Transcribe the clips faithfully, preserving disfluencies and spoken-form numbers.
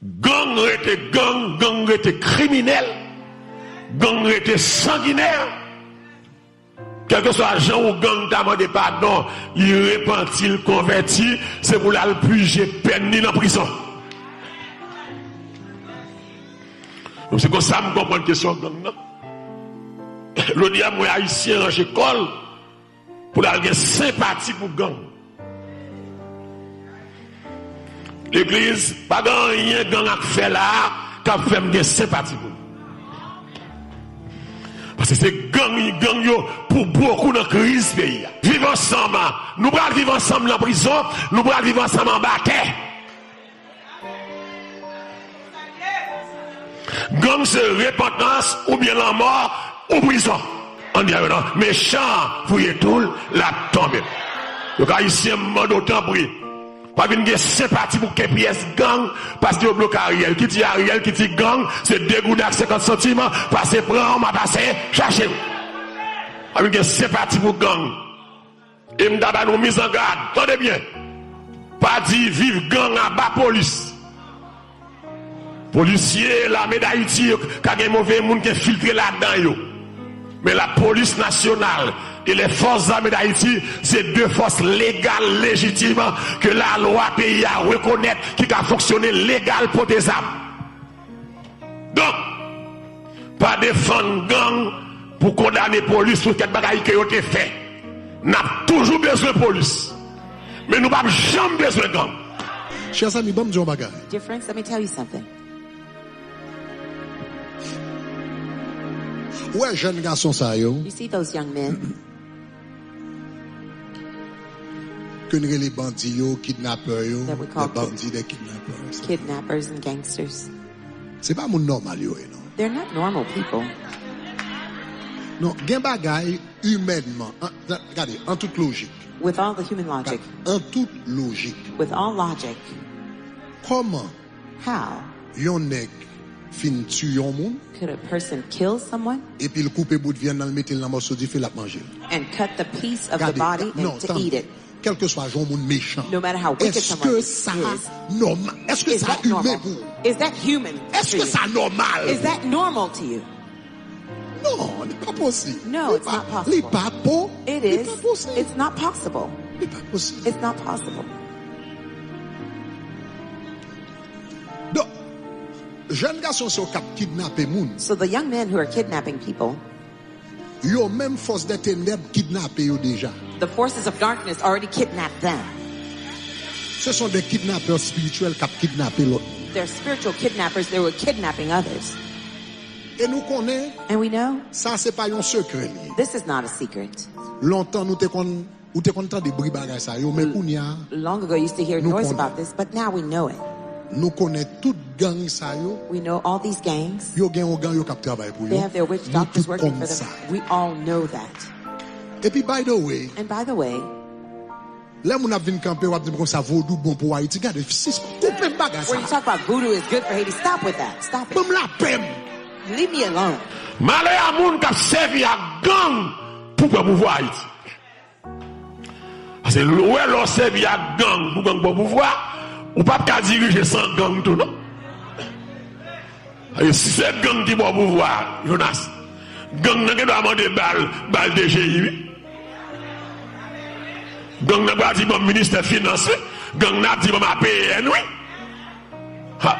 Gang rete gang, gang rete kriminèl, gang rete sanginè. Kèlkeswa jan ou gang ta mande padon, li repanti, li konvèti, se pou l al pije pèn li nan prizon. Donk, se konsa m konprann kesyon gang nan. Jodi a, m wè Ayisyen ranje kò l pou l al gen senpati pou gang. Legliz, pa gen anyen gang ap fè la a k ap fè m gen senpati pou l. Paske se gang, gang yo pou bokou nan kriz peyi a. Viv ansanm, nou pral viv ansanm nan prizon, nou pral viv ansanm anba tè. Gang se repantans oubyen lanmò ou prizon. Ann di a yo non. Mechan an fouye tou l, l ap tonbe. Donk Ayisyen, m mande w tanpri, pa vin gen senpati pou kenpyès gang, paske yo bloke Ariel. Kite Ariel, kite gang, se de goud ak senkant santim, pase pran w, m a pase chache w. Pa vin gen senpati pou gang. E m ta ba nou mizangad, tande byen. Pa di viv gang, aba polis. Polisye, lame Dayiti, yo ka gen move moun ki enfiltre ladan yo. Men lapolis nasyonal e lè fòs zame Dayiti, se de fòs legal, lejitim, ke lalwa peyi a rekonèt, ki ka fonksyone legal, pote zam. Donk, pa defann gang pou kondane polis pou kèk bagay ke yo te fè. N ap toujou bezwen polis. Men nou p ap janm bezwen gang. Chè zanmi, ban m di yon bagay. Dear friends, let me tell you something. Ou wè jèn gason sa yo? You see those young men ke n rele bandi yo, kidnapè yo, that we call des bandits, des kidnappeurs, et cetera. Kidnappers and gangsters. Se pa moun nòmal yo ye, non. They're not normal people. Non, gen bagay imènman, an, gade, an tout lojik. With all the human logic. Gade, an tout lojik. With all logic. Kòman How yon nèg fin tiye yon moun, could a person kill someone epi l koupe bout vyann nan, l mete l nan mòso dife, l ap manje l? And cut the piece of the body and to eat it? Kèlkeswa jan yon moun mechan, no matter how wicked someone is, èske sa nòmal? Èske sa imen pou ou? Is that human to you? Èske sa nòmal? Is that normal to you? Non, li pa posib. No, it's not possible. Li pa po, li pa posib. It is. It's not possible. Li pa posib. It's not possible. Donk, jèn gason sa yo k ap kidnape moun. So the young men who are kidnapping people, yo menm fòs dè tenèb kidnape yo deja. The forces of darkness already kidnapped them. Ce sont des kidnappeurs spirituels k ap kidnape lòt moun. They're spiritual kidnappers. They were kidnapping others. E nou konnen, and we know, sa se pa yon sekrè li ye. This is not a secret. Lontan nou te konn, ou te konn tande bri bagay sa yo, men kounye a, long ago, you used to hear noise about this, but now we know it. Nou konnen tout gang sa yo. We know all these gangs. Yo gen yon gang yo k ap travay pou yo. They have their witch doctors working for them. Nou tout konn sa. We all know that. Epi, by the way, and by the way, lè moun ap vin kanpe, w ap di m konsa, vodou bon pou Ayiti. Gade, sis, koupe m bagay sa. When you talk about voodoo is good for Haiti, stop with that. Stop it. Ban m lapè m. Leave me alone. Malè a moun k ap sèvi ak gang pou pran pouvwa Ayiti. Paske ou wè lè w sèvi ak gang pou gang pran pouvwa, ou p ap ka dirije san gang tou, non. E si se gang ki ba w pouvwa, Jonas, gang nan gen dwa mande bal, bal D G I, wi. Gang nan pral di ban m ministè finans, wi. Gang nan ap di ban m A P N, wi. Ha.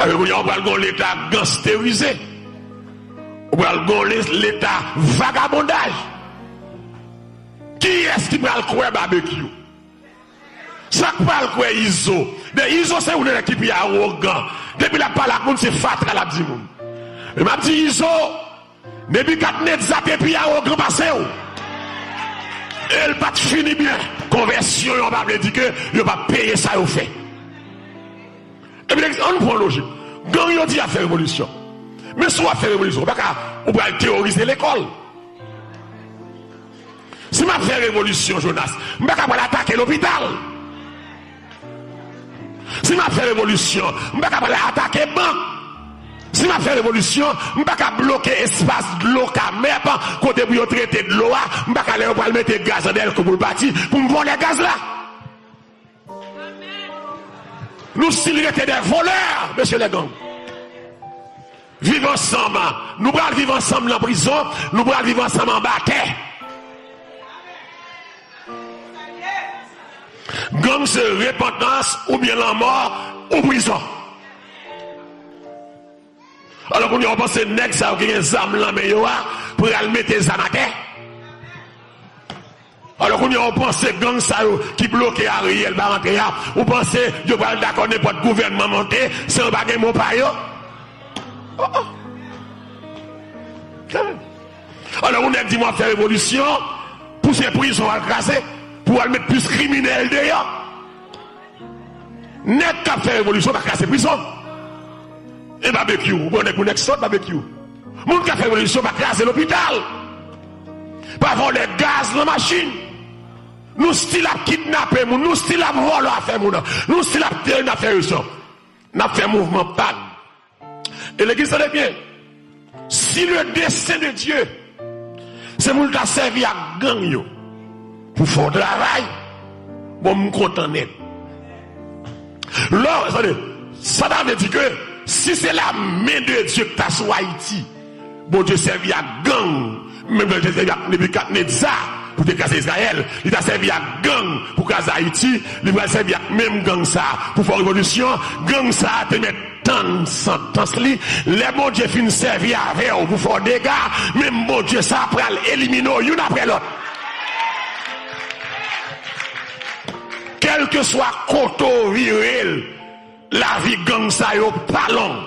Alò, kounye a, ou pral gen yon leta gansterize. Ou pral gen yon le-, leta vagabondaj. Kiyès ki pral kwè Babekyou? Sa k pral kwè Izo? Men Izo se youn nan nèg ki pi awogan. Depi l ap pale ak moun, se fatra l ap di moun. E m ap di Izo, Nebikadnetza te pi awogan pase w. E l pa t fini byen. Konvèsyon yo pa vle di ke yo p ap peye sa yo fè. Epi, ann pran lojik. Gang yo di y ap fè revolisyon. Men si w ap fè revolisyon, ou pa ka, ou pral teworize lekòl. Si m ap fè revolisyon, Jonas, m pa ka pral atake lopital. Si m ap fè revolisyon, m pa ka pral atake bank. Si m ap fè revolisyon, m pa ka bloke espas dlo Kamèp kote pou yo trete dlo a, m pa ka lè yo pral mete gaz nan dèyè l kou pou l pati, pou m vòlè gaz la. Nou still rete de volè, mesye lè gang. Viv ansanm. Nou pral viv ansanm nan prizon, nou pral viv ansanm anba tè. Gang se repantans oubyen lanmò ou prizon. Alò kounye a w panse nèg sa yo ki gen zam nan men yo a pral mete zam atè? Alò kounye a w panse gang sa yo ki bloke Ariel pa rantre a, ou panse yo pral dakò nenpòt gouvènman monte san yo pa gen mo pa yo? Oh, oh. Kanmenm. Alò yon nèg di m w ap fè revolisyon pou se prizon w al kraze, pou w al met plis kriminèl deyò. Nèg k ap fè revolisyon pa kraze prizon. E babekyou, ou pran nèg pou nèg sòt babekyou. Moun k ap fè revolisyon pa kraze lopital. Pa vòlè gaz nan machin. Nou still ap kidnape moun, nou still ap vòlò afè moun, nou still ap tire n ap fè revolisyon. N ap fè mouvman pa n. E legliz, tande byen. Si le dessein de Dieu, se pou l ta sèvi ak gang yo pou fè w travay, bon, m kontan nèt. Lò, tande, sa ta vle di ke si se la men de Dye ki ta sou Ayiti, Bondye sèvi ak gang, menm jan li te sèvi ak Nebikadneza pou te kraze Izrayèl, li ta sèvi ak gang pou kraze Ayiti, li pral sèvi ak menm gang sa a pou fè yon revolisyon. Gang sa a te mèt tann santans li. Lè Bondye fin sèvi avè w pou fè w dega, menm Bondye sa a pral elimine w youn apre lòt. Kèlkeswa kote w vire l, lavi gang sa yo pa long.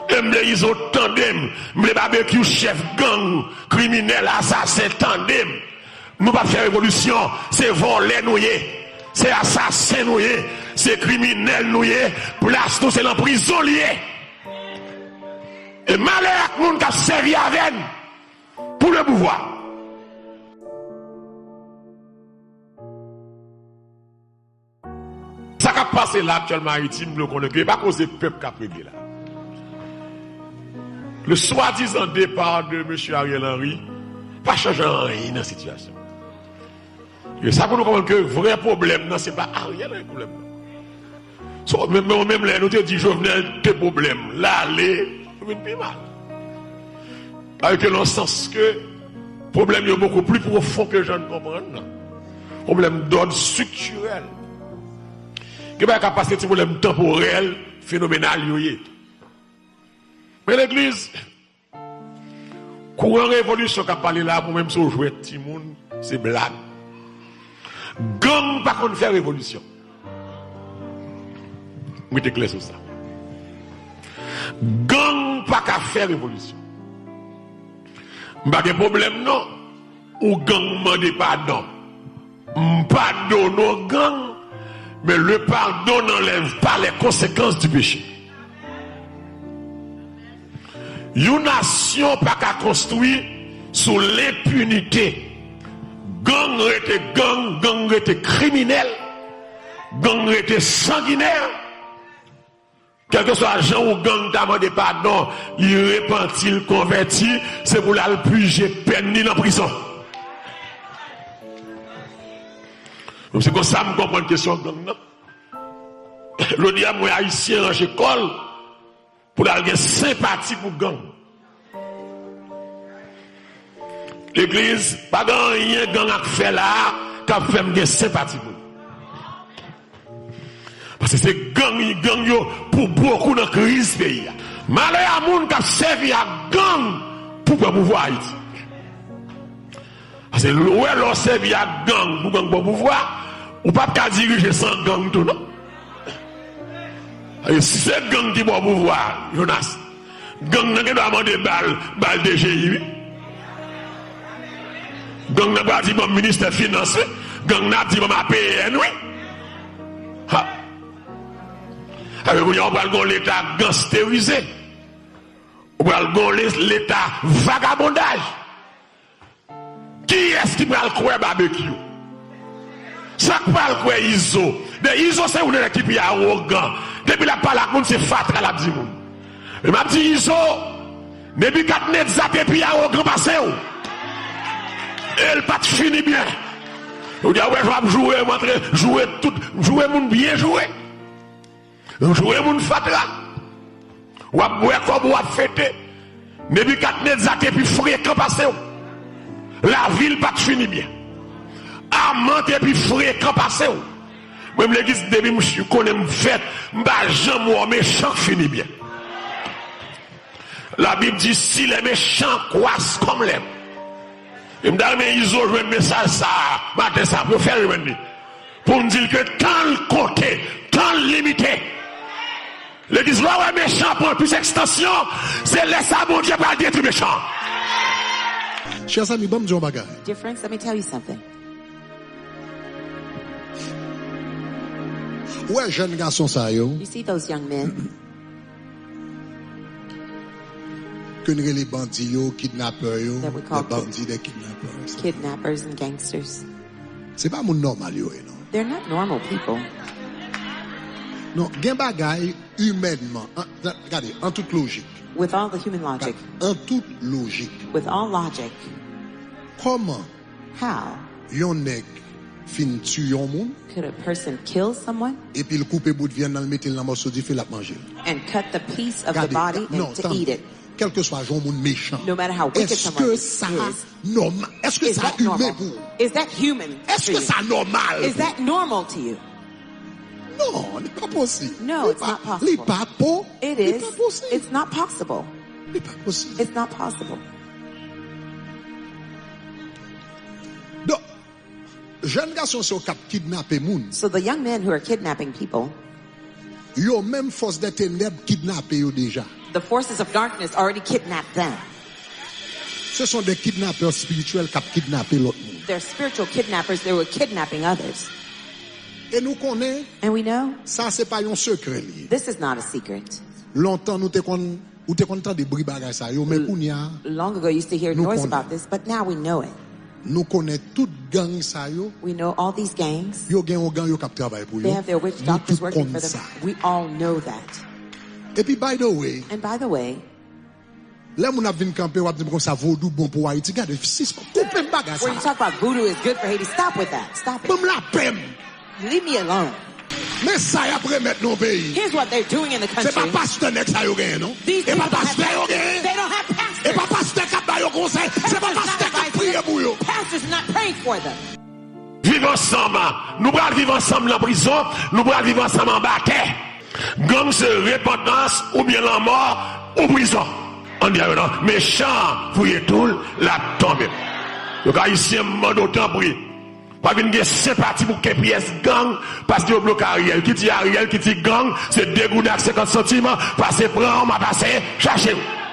E m vle Izo tande m, m vle Babekyou chèf gang, kriminèl, asasen tande m. Nou p ap fè revolisyon, se vòlè nou ye, se asasen nou ye, se kriminèl nou ye, plas nou se nan prizon li ye. E malè ak moun k ap sèvi avè n pou le pouvwa. Sa k ap pase la aktyèlman Ayiti, m vle w konnen ke e pa koze pèp k ap regle la. Le swadizan depa de mesye Ariel Henry pa chanje anyen nan sitiyasyon. E sa pou nou konprann ke vrè pwoblèm nan, se pa Ariel Henry pwoblèm nan. So, menm, menm, menm lè nou te di Jovenel te pwoblèm, l ale, nou vin pi mal. Alò ke nan sans ke pwoblèm yo bokou pli pwofon ke jan n konprann nan. Pwoblèm dòd striktirèl. Gen bagay k ap pase ti pwoblèm tanporèl, fenomenal yo ye. Men legliz, kouran revolisyon k ap pale la, pou menm si w jwèt timoun, se blag. Gang pa konn fè revolisyon. M rete klè sou sa. Gang pa ka fè revolisyon. M pa gen pwoblèm non. Ou gang mande padon. M padone w gang, mais le pardon n'enlève pas les conséquences du péché. Yon nasyon pa ka konstwi sou lenpinite. Gang rete gang, gang rete kriminèl, gang rete sanginè. Kèlkeswa jan ou gang ta mande padon, li repanti, li konvèti, se pou l al pije pèn li nan prizon. Donk se konsa m konprann kesyon gang nan. Jodi a, m wè Ayisyen ranje kò l pou l al gen senpati pou gang. Legliz, pa gen anyen gang ap fè la a k ap fè m gen senpati pou li. Paske se gang, gang yo pou bokou nan kriz peyi a. Malè a moun k ap sèvi ak gang pou pran pouvwa Ayiti. Paske ou wè lè w sèvi ak gang pou gang pran pouvwa, ou p ap ka dirije san gang tou non. E si se gang ki ba w pouvwa, Jonas, gang nan gen dwa mande bal, bal D G I, wi. Gang nan pral di ban m ministè finans, wi. Gang nan ap di ban m A P N, wi. Ha. Alò, kounye a, ou pral gen yon leta gansterize. Ou pral gen yon le-, leta vagabondaj. Kiyès ki pral kwè Babekyou? Sa k pral kwè Izo? De Izo se youn nan nèg ki pi awogan. Depi l ap pale ak moun, se fatra l ap di moun. Men m ap di Izo, Nebikadneza te pi awogan pase w. E l pa t fini byen. Ou di a wè jan w ap joure, m antre joure tout, joure moun byen joure. Jwe moun fatra. W ap bwè kòb ou, w ap fete. Nebikadneza te pi frekan pase w. Lavi l pa t fini byen. Aman te pi frekan pase w. Mwen, m legliz, depi m ch- konnen m fèt, m pa janm wè yon mechan k fini byen. Labib di, si les méchants croissent comme l'herbe. E m ta renmen Izo jwenn mesaj sa a, maten sa a, pou yo fè l jwenn li. Pou n di l ke tan l konte, tan l limite. Legliz, lè w wè mechan pran plis ekstansyon, se lè sa a Bondye pral detwi mechan. Chè zanmi, ban m di w yon bagay. Dear friends, let me tell you something. Ou wè jèn gason sa yo, You see those young men ke n rele bandi yo, kidnapè yo, that we call des bandits, des kidnappeurs. Kidnappers and gangsters. Se pa moun nòmal yo ye, non. They're not normal people. Non, gen bagay imènman, an, gade, an tout lojik. With all the human logic. An tout lojik. With all logic. Kòman How yon nèg fin tiye yon moun, could a person kill someone epi l koupe bout vyann nan, l mete l nan mòso dife, l ap manje l? And cut the piece of the Gade, body and non, to eat it? Kèlkeswa jan yon moun mechan, No matter how wicked someone is, èske sa nòmal? Èske sa imen pou ou? Is that human to you? Èske sa nòmal pou ou? Is that normal to you? Non, li pa posib. No, it's not possible. Li pa po, It is. Li pa posib. It's not possible. Li pa posib. It's not possible. Donk, jèn gason sa yo k ap kidnape moun, So the young men who are kidnapping people, yo menm fòs dè tenèb kidnape yo deja. The forces of darkness already kidnapped them. Ce sont des kidnappeurs spirituels k ap kidnape lòt moun. They're spiritual kidnappers. They were kidnapping others. E nou konnen, And we know sa se pa yon sekrè li ye. This is not a secret. Lontan nou te konn, ou te konn tande bri bagay sa yo, men kounye a, Long ago, you used to hear nou noise konnen. About this, but now we know it. Nou konnen tout gang sa yo, We know all these gangs. Yo gen yon gang yo k ap travay pou yo. They have their witch doctors working for them. Nou tout konn sa. We all know that. Epi, by the way, And by the way, lè moun ap vin kanpe, w ap di m konsa, vodou bon pou Ayiti. Gade, sispann, koupe m bagay sa. When you talk about voodoo is good for Haiti, stop with that. Stop it. Ban m lapè m. Leave me alone. Men sa y ap remèt nou peyi. Here's what they're doing in the country. Se pa pastè nèg sa yo genyen, non. These people have pastors. E pa pastè yo genyen. They don't have pastors. E pa pastè k ap ba yo konsèy. Se pa pastè k ap priye pou yo. Pastors are not praying for them. Viv ansanm. Nou pral viv ansanm nan prizon. Nou pral viv ansanm anba tè. Gang se repantans oubyen lanmò ou prizon. Ann di a yo non. Mechan fouye tou l, l ap tonbe. Donk, Ayisyen, m mande w tanpri, pa vin gen senpati pou kenpyès gang, paske yo bloke Ariel. Ki di Ariel, ki di gang, se de goud ak senkant santim, pase pran w, m a pase chache w.